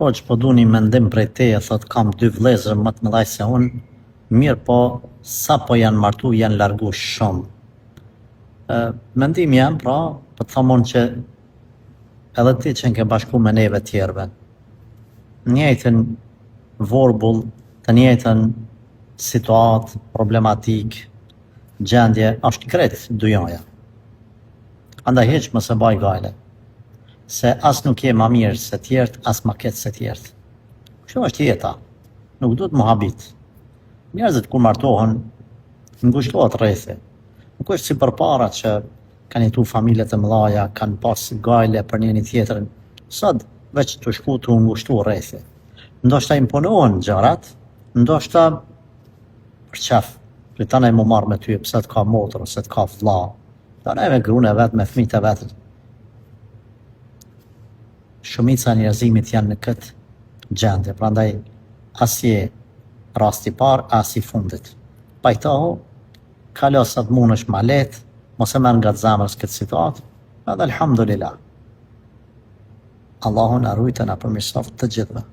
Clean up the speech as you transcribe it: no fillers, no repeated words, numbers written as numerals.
Hoxhë po du një mendim prej teje thotë kam dy vëllezër më të mëdhaj se unë mirëpo sapo janë martu janë largu shumë mendimi jem pra po të them unë që edhe ti që ke bashku me neve tjerëve njëjtën vorbull të njëjtën situatë problematikë gjendje është krejt dunjaja andaj hiç mos e baj gajle se as nuk je ma mirë se tjerët, as ma keq se tjerët. Kështu është jeta. Nuk duhet m'u habit. Njerëzit kur martohen, ngushtohet rrethi. Nuk është si përpara që kanë jetu familje të mëdhaja, kanë pas gajle për njëri tjetrin. Sot veç tu shku tu u ngushtu rrethi. Ndoshta imponohen gjërat, ndoshta për qef, priton ai m'u marrë me ty, pse të ka motër ose të ka vlla. Don ai me gruan e vet, me fëmijët e vet. Shumica e njerëzimit janë në këtë gjendje, prandaj as je rasti i parë, as i fundit. Pajtohu, kalo sa të mundesh ma lehtë, mos e merr ngat zemrës këtë situatë, edhe alhamdulillah. Allahu na rujtë e na përmirësoftë të gjithëve.